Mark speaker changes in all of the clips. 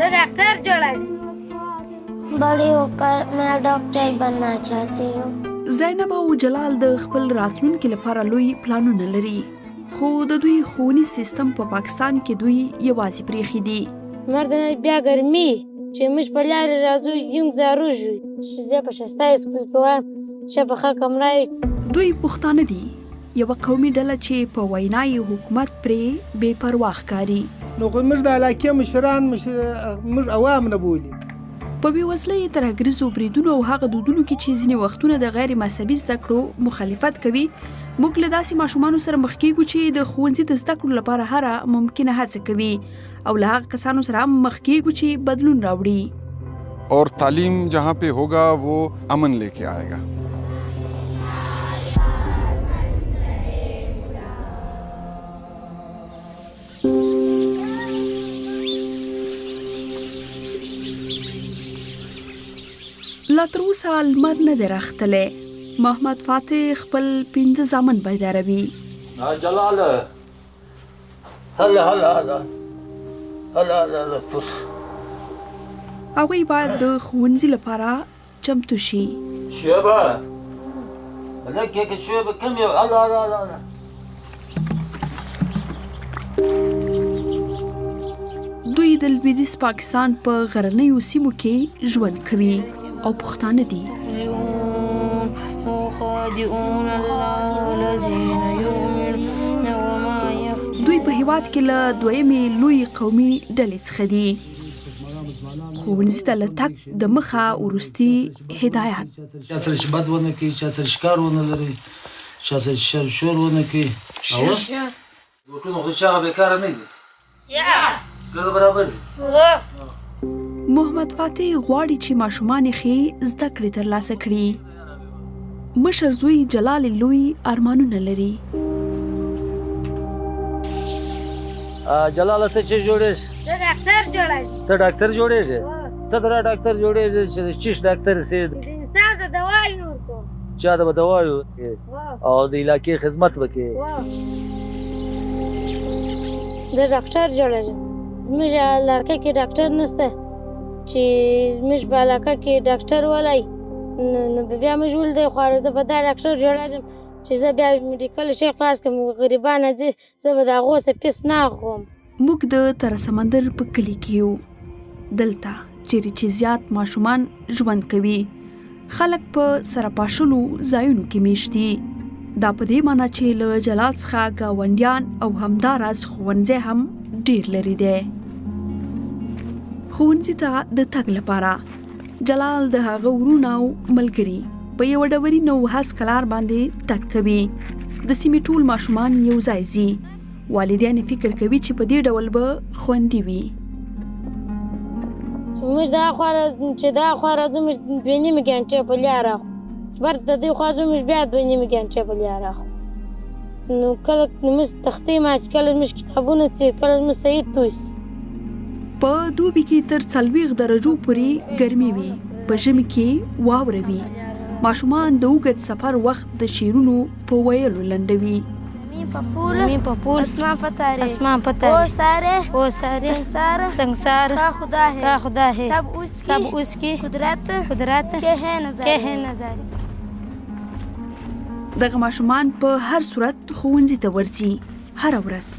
Speaker 1: زه ډاکټر جوړېږم.
Speaker 2: بڑی ہوکر میں ډاکټر بننا چاهتی ہوں.
Speaker 3: زینب او جلال د خپل راتلونکي لپاره لوی پلانونه لري، خو د دوی ښوونیز سیستم په پاکستان کې دوی یوازې پرېښي دي.
Speaker 1: مرده بیا ګرمي چې موږ په لارې راځو یونګ زارو شو چې زه په شسته سکول کې وایم چې په ښه کمره.
Speaker 3: دوی پښتانه دي، یوه قومي ډله چې په وینا یې حکومت پرې بې پروا ښکاري.
Speaker 4: نو خو موږ د علاقې مشران موږ عوام نه بولي.
Speaker 3: په بېوزلۍ، ترهګریزو بریدونو او هغه دودونو کې چې ځینې وختونه د غیر مذهبي زده کړو مخالفت کوي، موږ له داسې ماشومانو سره مخ کېږو چې د ښوونځي د زده کړو لپاره هره ممکنه هڅه کوي او له هغه کسانو سره هم مخ کېږو چې بدلون راوړي.
Speaker 5: اور تعلیم جهاں پہ ہوگا وہ امن لے کے آئے گا.
Speaker 3: لا تر اوسه لمر نه دی راختلی. محمد فاتح خپل 5 زامن بیداروي.
Speaker 6: جلال، هلا هلا هلا هلا هلا پس.
Speaker 3: هغوی باید د ښوونځي لپاره چمتو شي.
Speaker 6: شیبه لکه کې شیبه کم یو. هلا هلا هلا.
Speaker 3: دوی د لویدیځ پاکستان په غرنیو سیمو کې ژوند کوي او پښتانه دي. دوی په هیواد کې له دویمې لوی قومي ډلې څخه دي. ښوونځي ته له تګ د مخه وروستي هدایات.
Speaker 6: چا سره چې بد ونه کوي، چا سره ښکار ونه لري، چا سره شر شور ونه کوي. او بوټونه خو چا بېکاره نه دي. ګرد برابر دي.
Speaker 3: محمد فاتح غواړي چې ماشومان یې ښې زده کړې ترلاسه کړي. مشر زوی جلال لوی ارمانونه لري.
Speaker 6: جلال، ته چې جوړېږې؟
Speaker 1: زه ډاکټر جوړېږم.
Speaker 6: ته ډاکټر جوړېږې؟ څه درا ډاکټر جوړېږې چې چیش ډاکټر سي؟
Speaker 1: د انسان ته دوا ورکوم.
Speaker 6: چا ته به دوا ورکوې او د علاقې خدمت وکړې؟
Speaker 1: زه ډاکټر جوړېږم. زموږ علاقه کې ډاکټر نشته، چې زموږ په علاقه کې ډاکټر ولای نو بیا موږ ولدی خو زه به دا ډاکټر جوړېږم چې زه بیا میډیکل شي خلاص کړم، غریبان ځي، زه به د هغو څه فیس نه اخلم.
Speaker 3: موږ د تره سمندر په کلي کې یو. دلته چیرې چې زیات ماشومان ژوند کوي، خلک په سره پاشلو ځایونو کې میشت دي. دا په دې معنی چې له جلال څخه ګاونډیان او همداراز ښوونځی هم ډیر لرې دی. ښوونځي ته د تګ لپاره جلال د هغه وروڼه او ملګري په یوه ډبرین او هسکه لار باندې تګ کوي. د سیمې ټول ماشومان یو ځای ځي. والدین یې فکر کوي چې په دې ډول به خوندي وي.
Speaker 1: موږ دا خوا چې دا خوا راځو، موږ 2.5 ګنټې په لاره اخو، بر د دې خوا ځو موږ بیا 2.5 ګنټې په لاره اخو. نو کله موږ تختې ماتې، کله موږ کتابونه څي، کله موږ سید توس.
Speaker 3: په دوبي کې تر 40 درجو پورې ګرمي وي، په ژمي کې واوره وي. ماشومان د اوږد سفر وخت د شعرونو په ویلو لنډوي.
Speaker 1: زمین په پول، اسمان په تارې، او سارې سنګسار کا خدا ہے، سب اس کی قدرت کې ہے نظارې.
Speaker 3: دغه ماشومان په هر صورت ښوونځي ته ورځي، هره ورځ.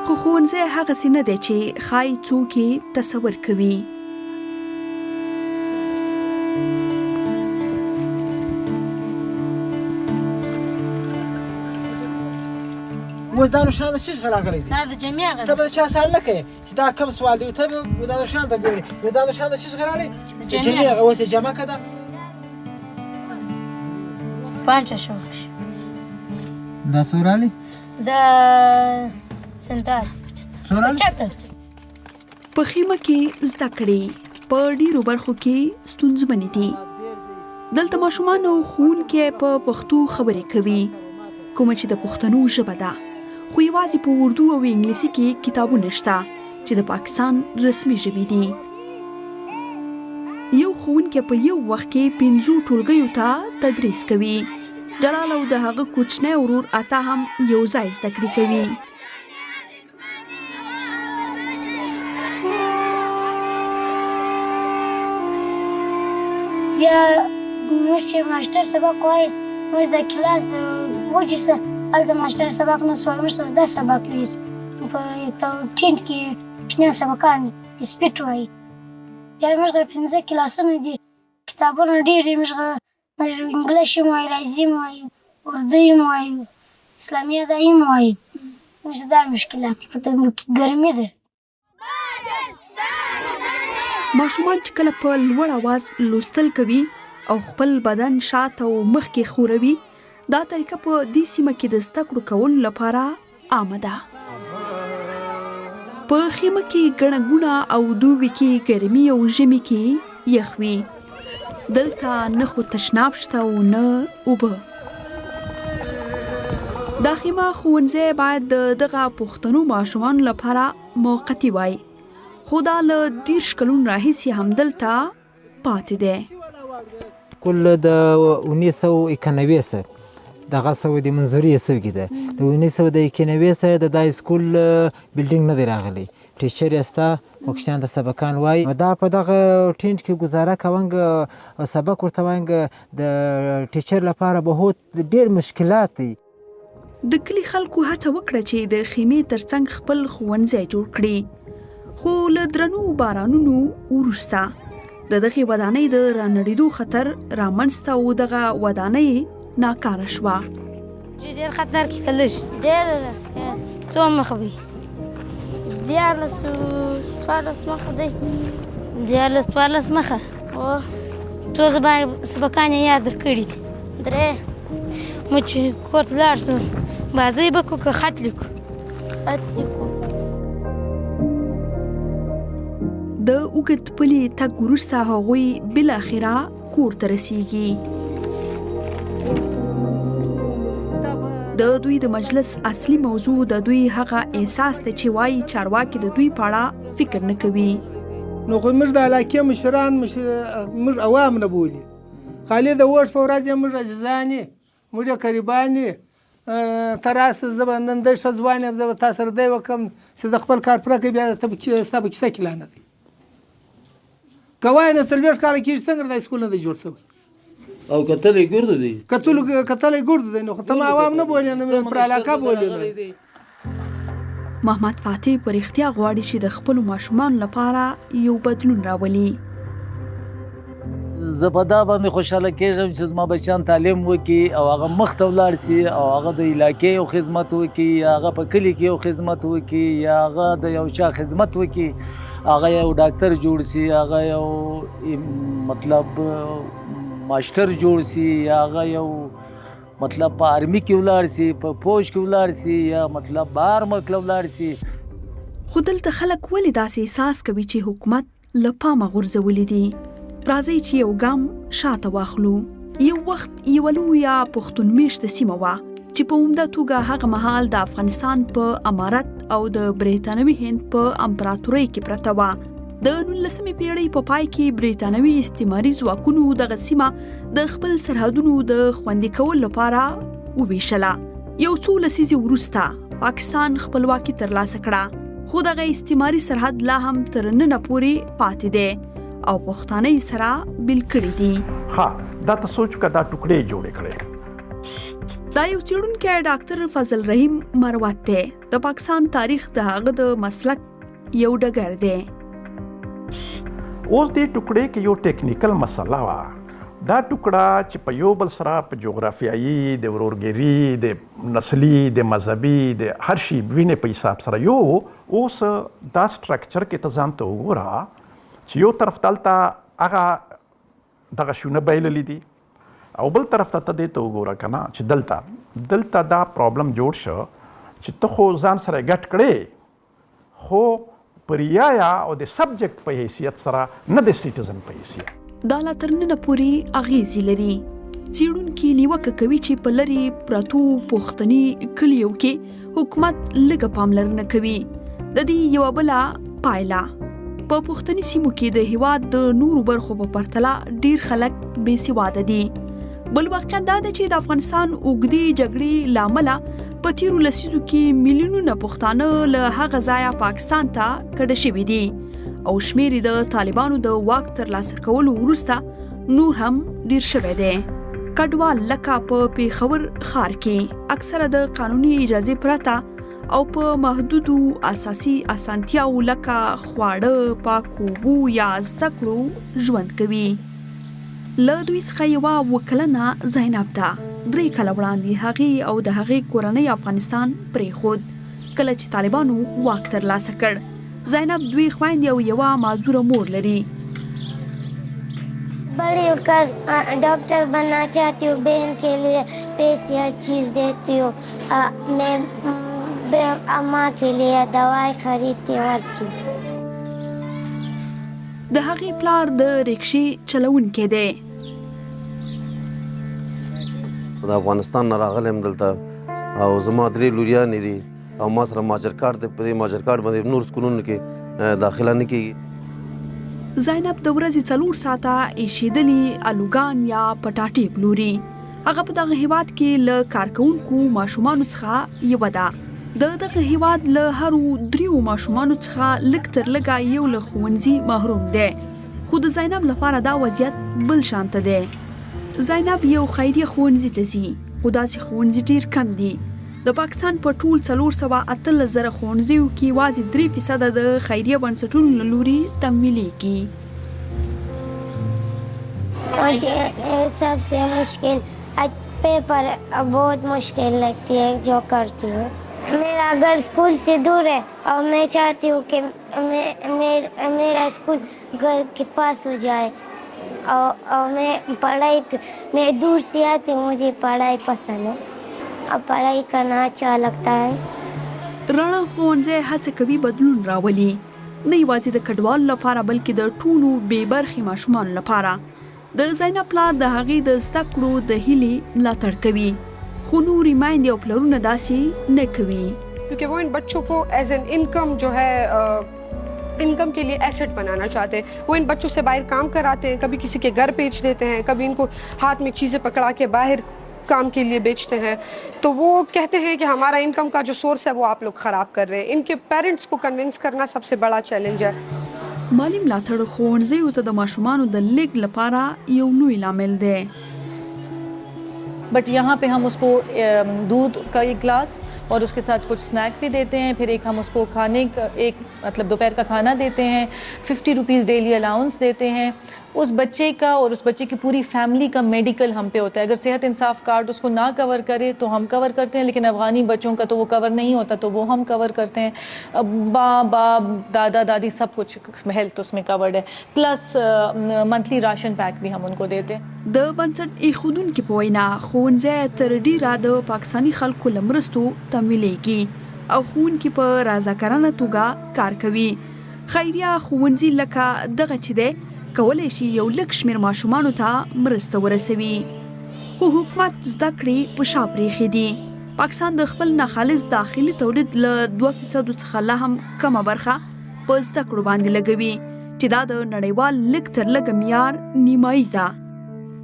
Speaker 3: خو ښوونځی هغسې نه دی چې ښایي څوک یې تصور کوي.
Speaker 7: اوس دا نشان د څه څخه راغلی دی؟
Speaker 1: دا د جمعې هغه
Speaker 7: ته به د چا سوال نه کوې چې دا کوم سوال دی، ته به دا نشان ته ګورې. نو دا نشان د څه څخه راغلی؟ د جمعې هغه. اوس یې جمع که ده.
Speaker 1: 5 شو.
Speaker 7: دا څو راغلی؟
Speaker 1: دا 47.
Speaker 7: څو راغلی؟
Speaker 1: 75.
Speaker 3: په خیمه کې زده کړې په ډیرو برخو کې ستونزمنې دي. دلته ماشومان او ښوونکي په پښتو خبرې کوي، کومه چې د پښتنو ژبه ده، خو یوازې په اردو او انګلیسي کې کتابونه شته چې د پاکستان رسمي ژبې دي. یو ښوونکی په یو وخت کې 5 ټولګیو ته تدریس کوي. جلال او د هغه کوچنی ورور عطا هم یو ځای زده کړې کوي.
Speaker 2: بیا موږ چې ماسټر سبق وایي، موږ د کلاس د وجې څه هلته ماسټر سبق نه سو، موږ ته زده سبق وي. په ټینټ کې کوچنیان سبقان سپیټ وایي. بیا موږ 5 کلاسونه دي، کتابونه ډېر دي. موږ انګلیش هم وایو، ریاضي هم وایو، اردو هم وایو، اسلامیه دا هم وایو. موږ دا مشکلات په تنګو کې ګرمي ده.
Speaker 3: ماشومان چې کله په لوړ اواز لوستل کوي او خپل بدن شاته او مخکې ښوروي، دا طریقه په دې سیمه کې د زده کړو کولو لپاره عامه ده. په خیمه کې ګڼه ګوڼه او دوبي کې ګرمي او ژمي کې یخ وي. دلته نه خو تشناب شته او نه اوبه. دا خیمه ښوونځی باید د دغه پښتنو ماشومانو لپاره موقتي وای، خو دا له 30 کلونو راهیسې همدلته پاتې دی.
Speaker 7: کل د 1991 سره دغه سوی د منظوري یې سوي ده. د 1991 سره د دا سکول بلډینګ نه دی راغلی. ټیچر یې سته، کوچنیان ته سبقان وایي. دا په دغه ټینټ کې ګزاره کوونګ، سبق ورته وایم، د ټیچر لپاره بهت ډېر مشکلات دی.
Speaker 3: د کلي خلکو هڅه وکړه چې د خیمې ترڅنګ خپل ښوونځی جوړ کړي، خو له درنو بارانونو وروسته د دغې ودانۍ د رانړېدو خطر رامنځته او دغه ودانۍ ناکاره شوه.
Speaker 1: چې ډېر خطر کې کلش ډېر څو مخه وي، 13 14 مخه دی، 13 14 مخه. څو سبقان یې یاد درکړي دي؟
Speaker 2: 3.
Speaker 1: موږ چې کور ته لاړ شو بازۍ به کوو که خط لیکو؟
Speaker 2: خط لیکو.
Speaker 3: د اوږد پلي تګ وروسته هغوی بالاخره کور ته رسیږي. د دوی د مجلس اصلي موضوع د دوی هغه احساس دی چې وایي چارواکي د دوی په اړه فکر نه کوي.
Speaker 4: نو خو موږ د علاقې مشران موږ عوام نه بولي. خالي د ووټ په ورځ یې موږ عزیزان یې، موږ یې قریبان یې. ته راسه، زه به نن دی ښه ځوان یم، زه به تا سره دی وکړم چې د خپل کار پوره کړې، بیا ستا په کیسه کې لا نه دی. که وایې نو 40 کاله کېږي څنګه دا سکول نه دی جوړ شوی؟
Speaker 6: او کتلی ګرد دی.
Speaker 4: کتلی ګرد دی، نو خو ته ما عوام نه بولې، نو مې پر علاقه بولې.
Speaker 3: محمد فاتح په رښتیا غواړي چې د خپلو ماشومانو لپاره یو بدلون راولي.
Speaker 6: زه په دا باندې خوشحاله کېږم چې زما بچیان تعلیم وکړي او هغه مخته ولاړ شي او هغه د علاقې یو خدمت وکړي، یا هغه په کلي کې یو خدمت وکړي، یا هغه د یو چا خدمت وکړي، هغه یو ډاکتر جوړ شي، هغه یو مطلب ماسټر جوړ شي، یا هغه یو مطلب په آرمي کې ولاړ شي، په فوج کې ولاړ شي، یا مطلب بهر ملک له ولاړ شي.
Speaker 3: خو دلته خلک ولې داسې احساس کوي چې حکومت له پامه غورځولي دي؟ راځئ چې یو ګام شاته واخلو. یو وخت یوه لویه پښتون میشته سیمه وه چې په عمده توګه هغه مهال د افغانستان په امارت او د بریتانوي هند په امپراتورۍ کې پرته وه. د 19مې پیړۍ په پای کې بریتانوي استعماري ځواکونو دغه سیمه د خپل سرحدونو د خوندي کولو لپاره وویشله. یو څو لسیزې وروسته پاکستان خپلواکي ترلاسه کړه، خو دغه استعماري سرحد لا هم تر ننه پورې پاتې دی او پښتانه یې سره بېل کړي دي.
Speaker 8: ها، دا ته سوچ وکړه، دا ټوکړې جوړې کړې.
Speaker 3: دا یو څېړونکی ډاکتر فضل رحیم مروت دی. د پاکستان تاریخ د هغه د مسلک یو ډګر دی.
Speaker 8: اوس دې ټوکړې کې یو ټیکنیکل مسله وه. دا ټوکړه چې په یو بل سره په جغرافیایي، د ورورګیري، د نسلي، د مذهبي، د هر شي وینې په حساب سره یو، اوس دا سټرکچر کې ته ځان ته وګوره چې یو طرف ته هلته هغه دغه شونه بایللي دي او بل طرف ته ته دې ته وګوره که نه چې دلته دا پرابلم جوړ شو چې ته خو ځان سره ګډ کړې، خو په رعایا او د سبجیکټ په حیثیت سره، نه د سیټیزن په حیثیت.
Speaker 3: دا لا تر ننه پورې اغېزې لري. څېړونکي نیوکه کوي چې په لرې پرتو پښتني کلیو کې حکومت لږه پاملرنه کوي. د دې یوه بله پایله په پښتني سیمو کې د هیواد د نورو برخو په پرتله ډیر خلک بې سواده دي. بل واقعیت دا دی چې د افغانستان اوږدې جګړې له امله په تیرو لسیزو کې میلیونونه پښتانه له هغه ځایه پاکستان ته کډه شوي دي او شمیر د طالبانو د واک ترلاسه کولو وروسته نور هم ډیر شوی دی. کډوال لکه په پیښور ښار کې اکثره د قانوني اجازې پرته او په محدودو اساسي اسانتیاو لکه خواړه، پاکو اوبو یا زده کړو ژوند کوي. له دوی څخه یوه اووه کلنه زینب ده. 3 کاله وړاندې هغې او د هغې کورنۍ افغانستان پرېښود، کله چې طالبانو واک ترلاسه کړ. زینب دوې خویندې او یوه معذوره مور لري.
Speaker 2: بڑی ہوکر ډاکټر بننا چاهتی هو، بہن کے لیے پیسے ہر چیز دیتی هو، میں اماں کے لیے دوائی خریدتی هو، هر چیز.
Speaker 3: د هغې پلار د ریکشې چلوونکی دی.
Speaker 9: د افغانستان نه راغلی یم دلته او زما 3 لوریانې دي او ما سره ماجر کارت دی، په دې ماجر کارت باندې نور سکولونو کې داخله نه کېږي.
Speaker 3: زینب د ورځې 4 ساعته ایشېدلي الوګان یا پټاټې پلوري. هغه په دغه هیواد کې له کارکوونکو ماشومانو څخه یوه ده. د دغه هیواد له هرو 3 ماشومانو څخه لږ تر لږه یو له ښوونځي محروم دی، خو د زینب لپاره دا وضعیت بل شانته دی. زینب یو خیریه ښوونځي ته ځي، خو داسې ښوونځي ډیر کم دي. د پاکستان په ټول 418 زره ښوونځیو کې یوازې 3% د خیریه بنسټونو له لوري تمویلیږي.
Speaker 2: مجھے سب سے مشکل پیپر بہت مشکل لگتی ہے جو کرتی ہوں. میرا گھر اسکول سے دور ہے اور میں چاہتی ہوں کہ میرا اسکول گھر کے پاس ہو جائے اور میں پڑھائی میں دور سے آتی ہوں، مجھے پڑھائی پسند ہے اور پڑھائی کرنا اچھا لگتا ہے.
Speaker 3: رڼا ښوونځی هڅه کوي بدلون راولي، نه یوازې د کډوالو لپاره بلکې د ټولو بې برخې ماشومانو لپاره. د زینب پلار د هغې د زده کړو د هیلې ملاتړ کوي، خو نورې میندې او پلرونه داسې نه کوي.
Speaker 10: کیونکہ وہ ان بچوں کو as an income جو ہے انکم کے لیے ایسٹ بنانا چاہتے ہیں. وہ ان بچوں سے باہر کام کراتے ہیں، کبھی کسی کے گھر بیچ دیتے ہیں، کبھی ان کو ہاتھ میں چیزیں پکڑا کے باہر کام کے لیے بیچتے ہیں. تو وہ کہتے ہیں کہ ہمارا انکم کا جو سورس ہے وہ آپ لوگ خراب کر رہے ہیں. ان کے پیرنٹس کو کنونس کرنا سب سے بڑا چیلنج ہے.
Speaker 3: مالي ملاتړ ښوونځیو ته د ماشومانو د لېږد لپاره یو لوی لامل دی.
Speaker 11: بٹ یہاں پہ ہم اس کو دودھ کا ایک گلاس اور اس کے ساتھ کچھ سنیک بھی دیتے ہیں، پھر ایک ہم اس کو کھانے کا ایک مطلب دوپہر کا کھانا دیتے ہیں، 50 rupees daily allowance دیتے ہیں. اس بچے کا اور اس بچے کی پوری فیملی کا میڈیکل ہم پہ ہوتا ہے. اگر صحت انصاف کارڈ اس کو نہ کور کرے تو ہم کور کرتے ہیں، لیکن افغانی بچوں کا تو وہ کور نہیں ہوتا تو وہ ہم کور کرتے ہیں. ماں باپ دادا دادی سب کچھ ہیلتھ اس میں کورڈ ہے، plus monthly ration pack بھی ہم ان کو دیتے ہیں.
Speaker 3: د بنسټ ایښودونکي په وینا ښوونځی تر ډیره د پاکستاني خلکو له مرستو تمویلیږي او ښوونکي په رضاکارانه توګه کار کوي. خیریه ښوونځي لکه دغه چې دی کولی شي یو لږ شمېر ماشومانو ته مرسته ورسوي، خو حکومت زده کړې په شا پرېښې دي. پاکستان د خپل ناخالص داخلي تولید له 2% څخه لا هم کمه برخه په زده کړو باندې لګوي، چې دا د نړیوال لږ تر لږه معیار نیمایي ده.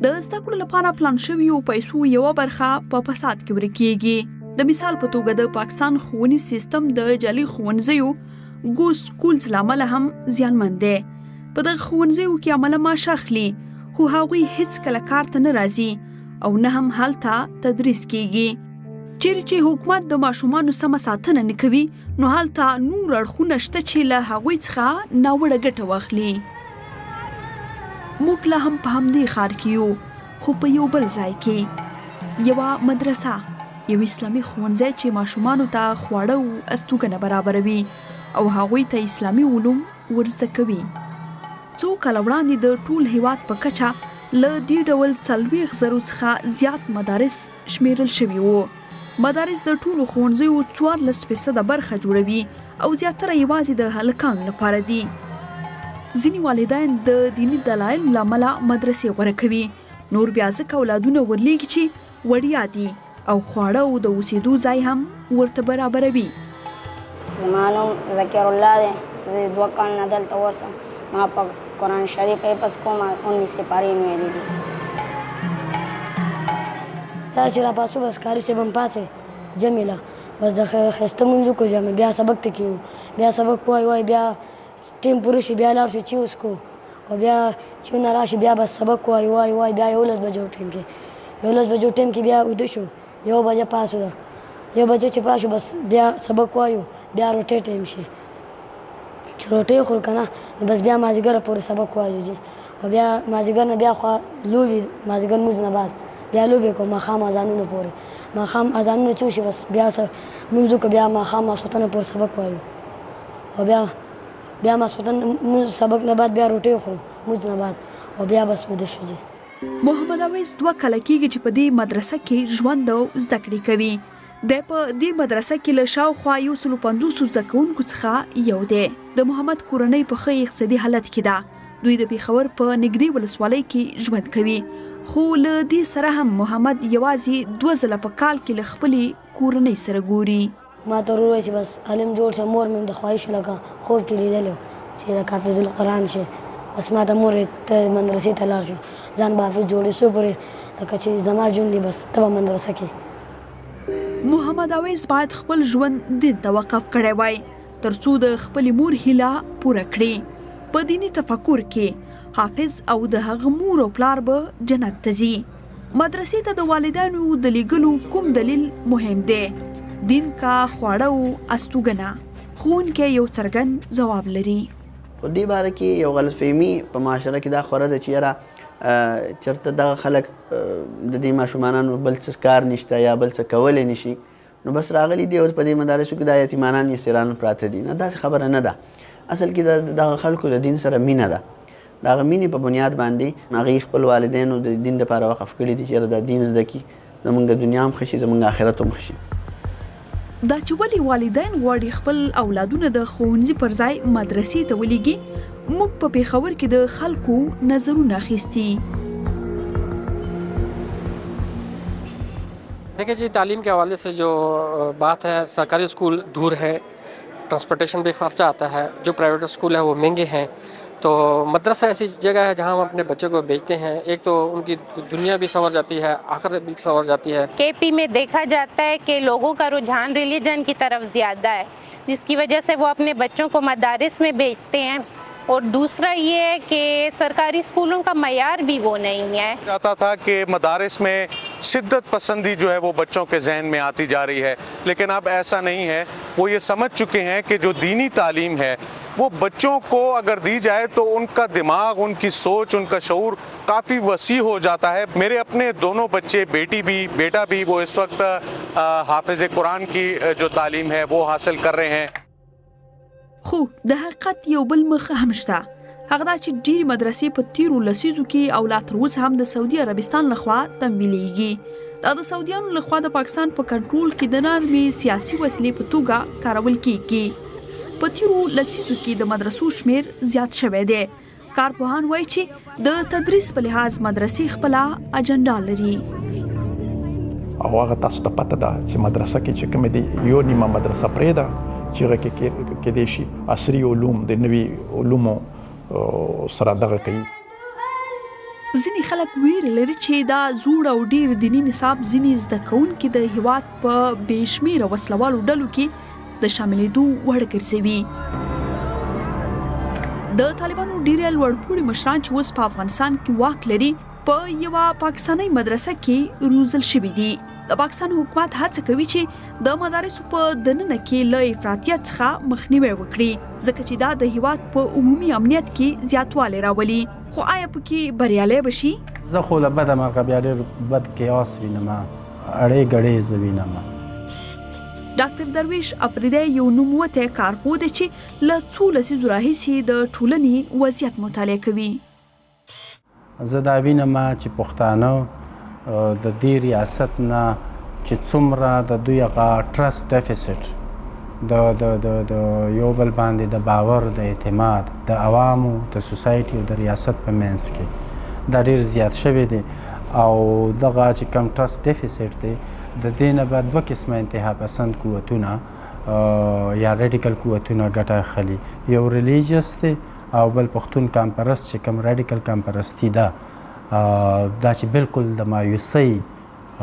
Speaker 3: د زده کړو لپاره پلان شویو پیسو یوه برخه په فساد کې ورکیږي. د مثال په توګه د پاکستان ښوونیز سیستم د جعلي ښوونځیو ګوسټ سکولز له امله هم زیانمن دی. په دغه ښوونځیو کې عمله معاش اخلي، خو هغوی هیڅکله کار ته نه راځي او نه هم هلته تدریس کیږي. چیرې چې حکومت د ماشومانو سمه ساتنه نه کوي، نو هلته نور اړخونه شته چې له هغوی څخه ناوړه ګټه واخلي. موږ لا هم په همدې ښار کې یو، خو په یو بل ځای کې. یوه مدرسه، یو اسلامي ښوونځی چې ماشومانو ته خواړه او استوګنه برابروي او هغوی ته اسلامي علوم ورزده کوي. څو کاله وړاندې د ټول هیواد په کچه له دې ډول 40 زرو څخه زیات مدارس شمیرل شوي وو. مدارس د ټولو ښوونځیو 14% برخه جوړوي او زیاتره یوازې د هلکانو لپاره دي. ځینې والدین د دیني دلایلو له امله مدرسې غوره کوي، نور بیا ځکه اولادونه ورلیږي چې وړیا دي او خواړه او د اوسېدو ځای هم ورته برابروي.
Speaker 12: زما نوم ذکر الله دی، زه 2 کاله نه دلته اوسم. ما په قرآن شریف حفظ کوم، 19 سپارې مې ویلي دي. سهار چې راپاڅو بس قاري صاحب هم پاڅي جمع له بس د ښایسته لمونځ وکړو جمع، بیا سبق ته کښېنو، بیا سبق وایو وایو، بیا ټیم پوره شي بیا لاړ شو چای وڅکو او بیا چې نه راشي بیا بس سبق وایو وایو وایو، بیا 11 بجو ټیم کې 11 بجو ټیم کې بیا ویده شو، 1 بجه پاڅو ده، 1 بجه چې پاڅو بس بیا سبق وایو، بیا روټۍ ټیم شي چې روټۍ خورو که نه نو بس بیا مازدیګره پورې سبق وایو جي، او بیا مازدیګر نه بیا خوا لوبې، مازدیګر لمونځ نه بعد بیا لوبې کوو ماښام اذانونو پورې، ماښام اذانونه چې وشي بس بیا لمونځ وکړو، بیا ماښام ماسخوتنه پورې سبق وایو، او بیا بیا ماسخوتن لمونځ سبق نه بعد بیا روټۍ خورو لمونځ نه بعد، او بیا بس ویده شو جي.
Speaker 3: محمد اویس 2 کاله کېږي چې په دې مدرسه کې ژوند او زده کړې کوي. دی په دې مدرسه کې له شاوخوا 150 زده کوونکو څخه یو دی. د محمد کورنۍ په ښه اقتصادي حالت کې ده. دوی د پېښور په نږدې ولسوالۍ کې ژوند کوي، خو له دې سره هم محمد یوازې 2 ځله په کال کې له خپلې کورنۍ سره ګوري.
Speaker 12: ما ته ورور وایي چې بس عالم جوړ شه، مور مې هم د خواهش لکه خوب کې لیدلی چې لکه حافظ القرآن شي، بس ما ته مور ته مدرسې ته لاړ شه، ځان به حافظ جوړې څو پورې لکه چې زما ژوند دی بس ته به مدرسه کې.
Speaker 3: محمد اویس باید خپل ژوند دین ته وقف کړی وای ترڅو د خپلې مور هیله پوره کړي. په دیني تفکر کې حافظ او د هغه مور او پلار به جنت ته ځي. مدرسې ته د والدینو د لیږلو کوم دلیل مهم دی؟ دین کا خواړه او استوګنه؟ ښوونکی یو څرګند ځواب لري.
Speaker 13: خو دې باره کې یو غلط فهمي په معاشره کې دا خوره ده چې یاره چېرته دغه خلک د دې ماشومانانو بل څه کار نشته یا بل څه کولی نشي، نو بس راغلي دي او په دې مدارسو کې دا یتیمانان یسیران پراته دي. نه، داسې خبره نه ده. اصل کې دغه خلکو د دین سره مینه ده، د هغه مینې په بنیاد باندې هغوی خپل والدینو د دین دپاره وقف کړي دي چې یاره دا دین زده کړي، زمونږ دنیا هم ښه شي، زمونږ آخرت هم ښه شي.
Speaker 3: دا چې ولې والدین غواړي خپل اولادونه د ښوونځي پر ځای مدرسې ته ولیږي، موږ په پېښور کې د خلکو نظرونه اخیستي.
Speaker 14: देखिए जी, तालीम के हवाले से जो बात है, सरकारी स्कूल दूर है, ट्रांसपोर्टेशन भी खर्चा आता है, जो प्राइवेट स्कूल है वो महंगे हैं, तो मदरसा ऐसी जगह है जहां हम अपने बच्चे को भेजते हैं। एक तो उनकी दुनिया भी संवर जाती है, आखिरत भी संवर जाती है।
Speaker 15: केपी में देखा जाता है कि लोगों का रुझान रिलीजन की तरफ ज़्यादा है, जिसकी वजह से वो अपने बच्चों को मदारिस में भेजते हैं। और दूसरा ये है कि सरकारी स्कूलों का मयार भी वो नहीं है।
Speaker 16: जाता था कि मदारिस में शिद्दत पसंदी जो है वो बच्चों के जहन में आती जा रही है, लेकिन अब ऐसा नहीं है। वो ये समझ चुके हैं कि जो दीनी तालीम है वो बच्चों को अगर दी जाए तो उनका दिमाग, उनकी सोच, उनका शऊर काफ़ी वसी हो जाता है। मेरे अपने दोनों बच्चे, बेटी भी बेटा भी, वो इस वक्त हाफिज़ कुरान की जो तालीम है वो हासिल कर रहे हैं।
Speaker 3: خو د حقیقت یو بل مخ هم شته، هغه دا چې ډېرې مدرسې په تیرو لسیزو کې او لا تر اوسه هم د سعودي عربستان لخوا تمویلیږي. دا د سعودیانو لخوا د پاکستان په کنټرول کې د نرمې سیاسي وسیلې په توګه کارول کیږي. په تیرو لسیزو کې د مدرسو شمیر زیات شوی دی. کارپوهان وایي چې د تدریس په لحاظ مدرسې خپله اجنډا لري.
Speaker 8: او هغه تاسو ته پته ده چې مدرسه کې چې کومې دي، یو نیمه مدرسه پرېږده چې هغه کې کېدای شي عصري علوم د نوي علومو سره دغه کوي.
Speaker 3: ځینې خلک ویره لري چې دا زوړ او ډیر دیني نصاب ځینې زده کوونکي د هیواد په بې شمېره وسلوالو ډلو کې د شاملېدو وړ ګرځوي. د طالبانو ډېری لوړپوړي مشران چې اوس په افغانستان کې واک لري، په یوه پاکستانۍ مدرسه کې روزل شوي دي. د پاکستان حکومت هڅه کوي چې د مدارسو په دننه کې له افراطیت څخه مخنیوی وکړي، ځکه چې دا د هیواد په عمومي امنیت کې زیاتوالی راولي. خو آیا پکې بریالی به شي؟
Speaker 17: زه خو له بده مرغه بیا ډېر بد کیاس وینم، اړې ګړې زه وینم.
Speaker 3: ډاکتر درویش افریدی یو نوموتی کارپوه دی چې له څو لسیزو راهیسې د ټولنې وضعیت مطالعه کوي.
Speaker 17: زه دا وینم چې پښتانه د دې ریاست نه چې څومره د دوی هغه trust deficit، د د د د یو بل باندې د باور، د اعتماد، د عوامو، د society او د ریاست په منځ کې دا ډېر زیات شوی دی. او دغه چې کوم trust deficit دی، د دې نه به دوه قسمه انتها پسند قوتونه یا radical قوتونه ګټه اخلي. یو religious دی او بل پښتون قامپرست چې کوم radical قامپرستی ده، دا چې بالکل د مایوسۍ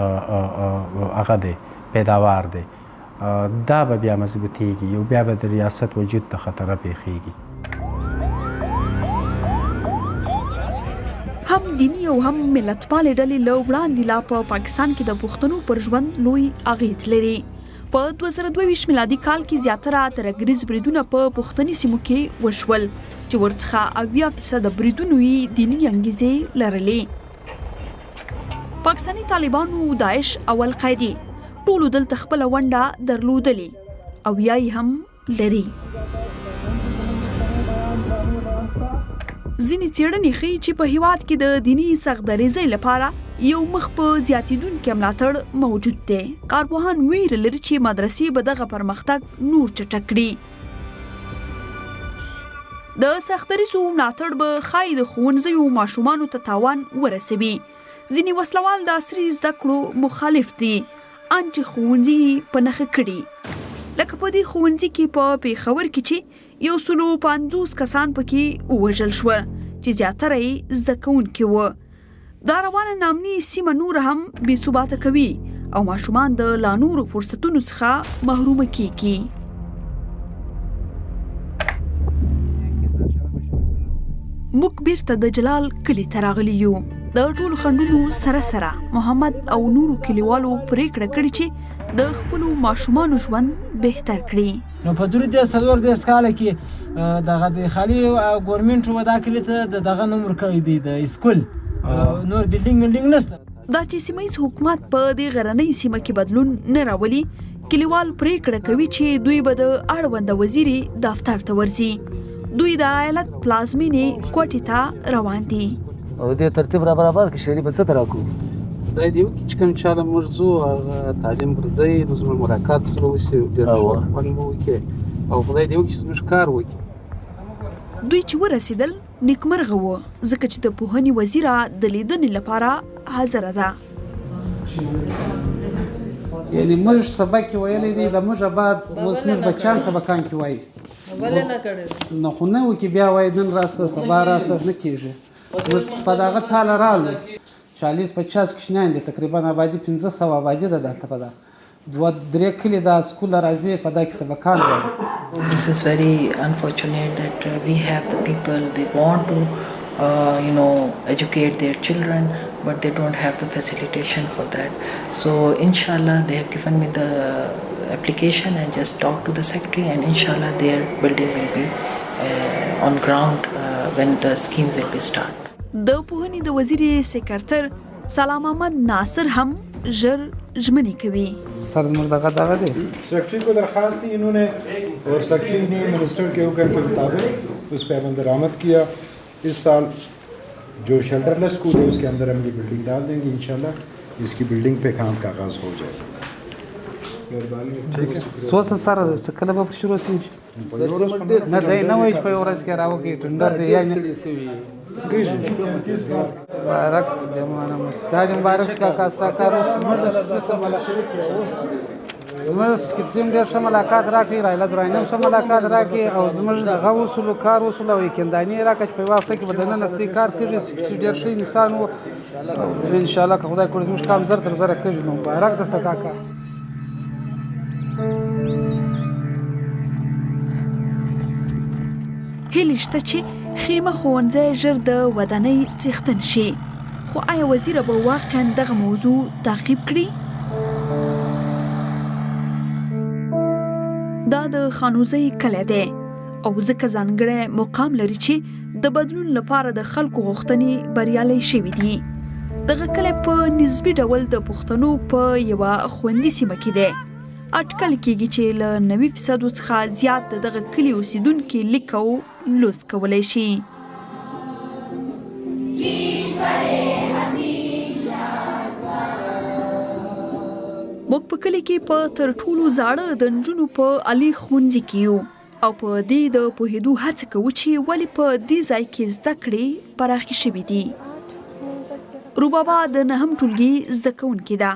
Speaker 17: هغه دی، پیداوار دی، دا به بیا مضبوطیږي او بیا به د ریاست وجود ته خطره پیښیږي.
Speaker 3: هم دیني او هم ملتپالې ډلې له وړاندې لا په پاکستان کې د پښتنو پر ژوند لوی اغېز لري. په 2022 میلادي کال کې زیاتره ترهګریز بریدونه په پښتني سیمو کې وشول چې ورڅخه 70 فیصده بریدونو یې دیني انګیزې لرلې. پاکستاني طالبانو، داعش او القاعدې ټولو دلته خپله ونډه درلودلې او یا یې هم لري. ځینې څېړنې ښيي چې په هیواد کې د دیني سختدریځۍ لپاره یو مخ په زیاتیدونکی ملاتړ موجود دی. کارپوهان ویره لري چې مدرسې به دغه پرمختګ نور چټک کړي. د سختدریځو ملاتړ به ښايي د ښوونځیو ماشومانو ته تاوان ورسوي. ځینې وسلوال د عصري زده کړو مخالف دي، ان چې ښوونځي یې په نښه کړي. لکه په دې ښوونځي کې په پېښور کې چې 150 کسان پکې ووژل شول چې زیاتره یې زده کوونکي وو. دا روانه ناامني سیمه نوره هم بې ثباته کوي او ماشومان د لا نورو فرصتونو څخه محروم کیږي. موږ بیرته د جلال کلي ته راغلي یو. د ټولو خنډونو سره سره محمد او نورو کلیوالو پریکړه کړې چې د خپلو ماشومانو ژوند بهتر کړي.
Speaker 18: نو په 33 34 کال کې دغه د خالي ګورنمنټ و دا کلي ته د دغه نوم ورکړی دی، د اسکول. نور بلډینګ ملډینګ نشته.
Speaker 3: دا چې سیمه ییز حکومت په دې غرنۍ سیمه کې بدلون نه راولي، کلیوال پریکړه کوي چې دوی به د اړونده وزیرې دفتر ته ورځي. دوی د ایالت پلازمینې کوټې ته روان دي.
Speaker 19: او دې ترتیب را برابر کړي، شری به څه ته راکړو؟
Speaker 20: خدای دې وکړي چې کوم چا له موږ ځو هغه تعلیم پر ځای نو زموږ ملاقات سره وشي، ډېر ښه خوند به وکړي او خدای دې وکړي چې زموږ کار وکړي.
Speaker 3: دوی چې ورسېدل نیکمرغه وو، ځکه چې د پوهنې وزیره د لیدنې لپاره حاضره ده.
Speaker 20: یعنی موږ سبق کې ویلی دی، د موږ بعد اوس موږ بچیان سبقان کې وایي.
Speaker 21: ولې نه کړی؟
Speaker 20: نو خو نه وکړي، بیا وایي نن راسه سبا راسه، نه کېږي. موږ په دغه تاله رالو 40 50 کوچنیان دي، تقریبا آبادي 500 آبادي ده دلته. په دا دوه درې کلي دا سکول راځي، په دا کې سبقان وایي.
Speaker 21: This is very unfortunate that we have the people, they want to educate their children, but they don't have the facilitation for that. So inshallah they have given me the application and just talk to the secretary, and inshallah their building will be on ground when the scheme will be start.
Speaker 3: د پوهنې د وزیر سکرتر سلام احمد ناصر هم ژر ژمنې کوي.
Speaker 20: سر زموږ دغه دغه دی.
Speaker 22: سیکرټري کو درخواست دی انہوں نے اور سیکرټري نے منسٹر کے حکم کے مطابق اس پہ عمل درآمد کیا. اس سال جو شیلٹر لیس اسکول ہے اس کے اندر ہم یہ بلڈنگ ڈال دیں گے انشاءاللہ. اس کی بلڈنگ پہ کام کا آغاز ہو جائے گا.
Speaker 20: څو څه سره څه کله به شروع شي؟ نه دی نه وایي چې په یوه ورځ کې راوکړي ټنډر دی، یعنې مبارک بیا معنا ستا دې مبارک شي کاکا، ستا کار اوس زموږ د سکرټري سره زموږ سکرټري هم ډېر ښه ملاقات راکړي، رایله دراني هم ښه ملاقات راکړي، او زموږ دغه وصولو کار وصول او یقینداني یې راکړه چې په یوه هفته کې به دننه ستۍ کار کېږي. سکرټري ډېر ښه انسان و، انشاءالله که خدای کړي زموږ کار زر تر زره کېږي. نو مبارک ده شه کاکا.
Speaker 3: هیلې شته چې خیمه ښوونځی ژر د ودانۍ څښتن شي، خو آیا وزیره به واقعا دغه موضوع تعقیب کړي؟ دا د خانوزۍ کلی دی او ځکه ځانګړی مقام لري چې د بدلون لپاره د خلکو غوښتنې بریالۍ شوې دي. دغه کلی په نسبي ډول د پښتنو په یوه خوندي سیمه کې دی. اټکل کېږي چې له 90% څخه زیات د دغه کلي اوسېدونکي لیک او لوست کولی شي. موږ په کلي کې په تر ټولو زاړه د نجونو په عالي ښوونځي کې یو او په دې د پوهېدو هڅه کوو چې ولې په دې ځای کې زده کړې پراخې شوې دي. روبابا د نهم ټولګي زده کوونکې ده.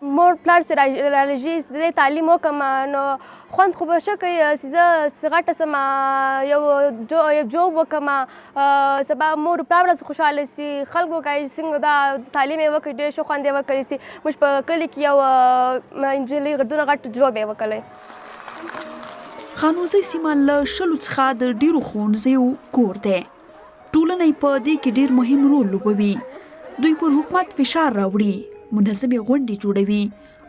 Speaker 5: مور پلار چې رالېږي د دې تعلیم وکړم، نو خوند خو به ښه کوي چې زه غټه شم، یو جوب وکړم، سبا مور پلار ورځ خوشحاله شي، خلک وکړي چې څنګه دا تعلیم یې وکړي، ډېر ښه خوند یې وکړی شي. موږ په کلي کې یو نجلۍ دونه غټ جوب یې وکړی.
Speaker 3: خانوزۍ سیمه له 20 څخه د ډېرو ښوونځیو کور دی. ټولنه یې په دې کې ډېر مهم رول لوبوي. دوی پر حکومت فشار راوړي، منظمې غونډې جوړوي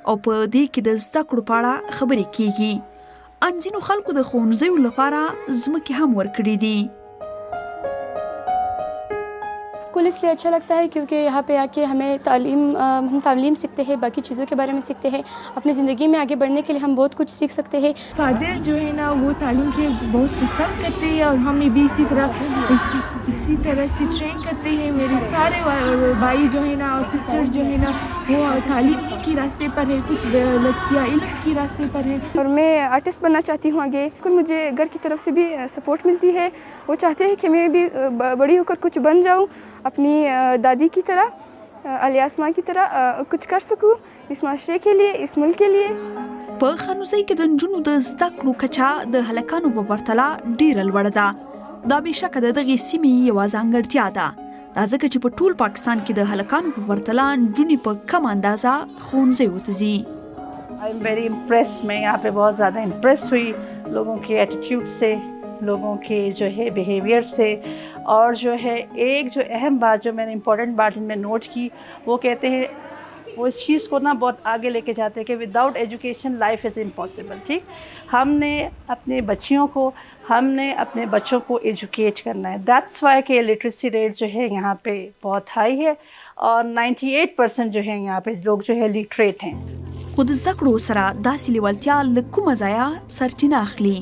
Speaker 3: او په دې کې د زده کړو په اړه خبرې کیږي. ان ځینو خلکو د ښوونځیو لپاره ځمکې هم ورکړې دي.
Speaker 7: स्कूल इसलिए अच्छा लगता है क्योंकि यहाँ पे आके हमें हम तालीम सीखते हैं, बाकी चीज़ों के बारे में सीखते हैं, अपनी ज़िंदगी में आगे बढ़ने के लिए हम बहुत कुछ सीख सकते हैं।
Speaker 23: फादर जो है ना वो तालीम के बहुत पसंद करते हैं और हमें भी इसी तरह से ट्रेन करते हैं। मेरे सारे भाई जो है ना और सिस्टर्स जो है ना वो तालीम ही के रास्ते पर है, कुछ लड़कियाँ इल्म के रास्ते पर है।
Speaker 7: और मैं आर्टिस्ट बनना चाहती हूँ आगे। मुझे घर की तरफ से भी सपोर्ट मिलती है, वो चाहते हैं कि मैं भी बड़ी होकर कुछ बन जाऊँ, अपनी दादी की तरह, अलियास माँ की तरह कुछ कर सकूँ इस माशरे के लिए, इस मुल्क के लिए।
Speaker 3: په خانوزۍ کې د نجونو د زده کړو کچه د هلکانو په پرتله ډېره لوړه ده. دا بېشکه د دغې سیمې یوه ځانګړتیا ده، دا ځکه چې په ټول پاکستان کې د هلکانو په پرتله نجونې په کمه اندازه ښوونځیو ته ځي.
Speaker 24: I am very impressed. मैं यहाँ पे बहुत ज़्यादा इम्प्रेस हुई लोगों के एटीट्यूड से, लोगों के जो है बिहेवियर से। और जो है एक जो अहम बात जो मैंने इम्पोर्टेंट बात इनमें नोट की, वो कहते हैं वो इस चीज़ को ना बहुत आगे लेके जाते हैं कि without education life is impossible. ठीक, हमने अपने बच्चियों को, हमने अपने बच्चों को एजुकेट करना है। That's why के लिटरेसी रेट जो है यहाँ पे बहुत हाई है और 98% जो है यहाँ पे लोग जो है लिटरेट हैं।
Speaker 3: خو د زده کړو سره داسې لیوالتیا له کومه ځایه سرچینه اخلي؟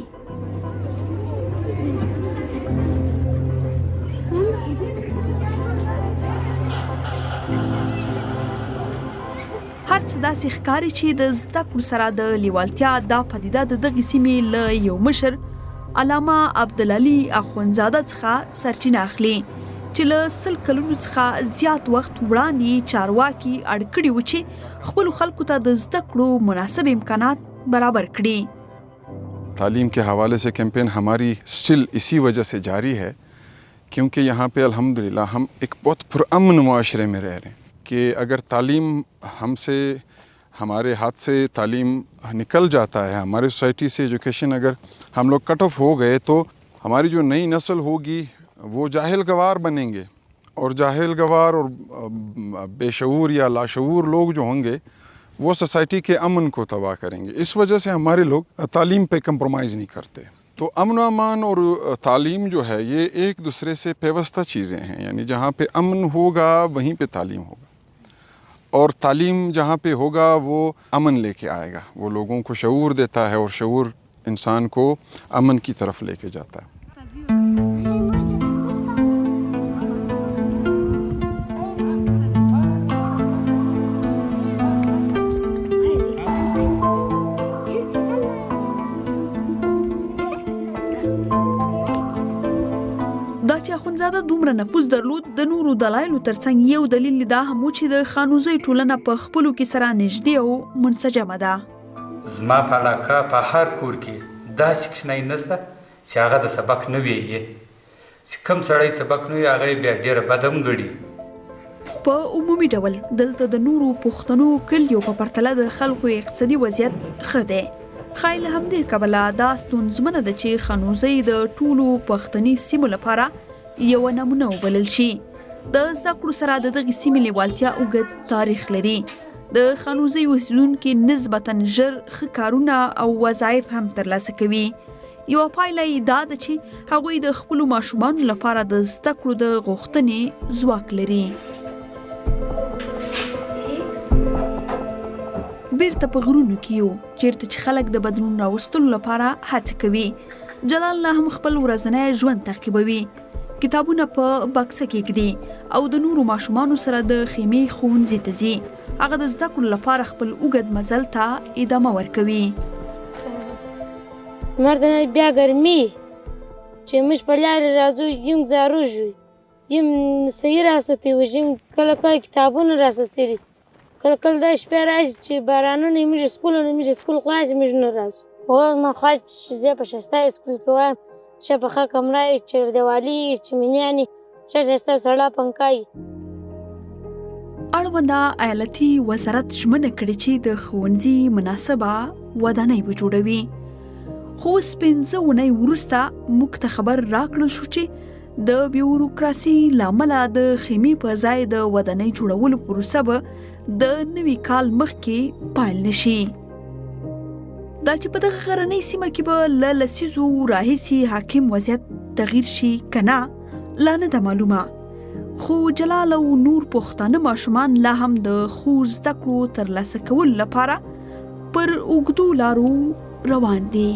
Speaker 3: هر څه داسې ښکاري چې د زده کړو سره د لیوالتیا دا پدیده د دغې سیمې له یو مشر علامه عبدالعلي اخوندزاده څخه سرچینه اخلي چې له 100 کلونو څخه زیات وخت وړاندې چارواکي اړ کړي وو چې خپلو خلکو ته د زده کړو مناسب امکانات برابر کړي.
Speaker 25: تعلیم کے حوالے سے کیمپین ہماری سٹل اسی وجہ سے جاری ہے کیونکہ یہاں پہ الحمدللہ ہم ایک بہت پرامن معاشرے میں رہ رہے ہیں کہ اگر تعلیم ہم سے، ہمارے ہاتھ سے تعلیم نکل جاتا ہے، ہمارے سوسائٹی سے ایجوکیشن اگر ہم لوگ کٹ آف ہو گئے تو ہماری جو نئی نسل ہوگی وہ جاہل گوار بنیں گے، اور جاہل گوار اور بے شعور یا لاشعور لوگ جو ہوں گے وہ سوسائٹی کے امن کو تباہ کریں گے۔ اس وجہ سے ہمارے لوگ تعلیم پہ کمپرومائز نہیں کرتے۔ تو امن و امان اور تعلیم جو ہے یہ ایک دوسرے سے پیوستہ چیزیں ہیں، یعنی جہاں پہ امن ہوگا وہیں پہ تعلیم ہوگا، اور تعلیم جہاں پہ ہوگا وہ امن لے کے آئے گا، وہ لوگوں کو شعور دیتا ہے اور شعور انسان کو امن کی طرف لے کے جاتا ہے۔
Speaker 3: دا چې اخوندزاده دومره نفوذ درلود د نورو دلایلو ترڅنګ یو دلیل دا هم و چې د خانوزۍ ټولنه په خپلو کې سره نږدې او منسجمه ده.
Speaker 26: زما په علاقه په هر کور کې داسې کوچنی نشته چې هغه د سبق نه ویي، چې کوم سړی سبق نه وي هغه یې بیا ډېره بده هم ګڼي.
Speaker 3: په عمومي ډول دلته د نورو پښتنو کلیو په پرتله د خلکو اقتصادي وضعیت ښه دی. ښایي له همدې کبله دا ستونزمنه ده چې خانوزۍ د ټولو پښتني سیمو لپاره یوه نمونه وبلل شي. د زده کړو سره د دغې سیمې لیوالتیا اوږد تاریخ لري. د خانوزۍ اوسېدونکي نسبتاً ژر ښه کارونه او وظایف هم ترلاسه کوي. یوه پایله یې دا ده چې هغوی د خپلو ماشومانو لپاره د زده کړو د غوښتنې ځواک لري. بیرته په غرونو کې یو، چیرته چې خلک د بدلون راوستلو لپاره هڅه کوي. جلال لا هم خپل ورځنی ژوند تعقیبوي، کتابونه په بکسه کې ږدي او د نورو ماشومانو سره د خیمې ښوونځي ته ځي. هغه د زده کړو لپاره خپل اوږد مزل ته ادامه ورکوي.
Speaker 1: لمر ته بیا ګرمي چې موږ په لارې راځو، یم ځاروژ وي، یم صحیح راستی وي، یم کله کله کتابونه راسره. کله کله دا شپه راشي چې بارانونه موږ سکول، نو موږ سکول خلاص، موږ نه راځو. اوس ما خواست چې زه په ښایسته سکول کې وایم، چې په ښه کمره یې، چاردیوالي یې، چمنیانې، چې ښایسته سړه پنکه یې.
Speaker 3: اړونده ایالتي وزارت ژمنه کړې چې د ښوونځي مناسبه ودانۍ به جوړوي، خو اوس 5 اونۍ وروسته موږ ته خبر راکړل شو چې د بیوروکراسي لامل د خیمې په ځای د ودانۍ جوړولو پروسه به د نوي کال مخکې پیل نشي. دا چې په دغه غرنۍ سیمه کې به له لسیزو راهیسې حاکم وضعیت تغییر شي که نه، لا نه ده معلومه، خو جلال او نور پښتانه ماشومان لا هم د ښو زده کړو ترلاسه کولو لپاره پر اوږدو لارو روان دي.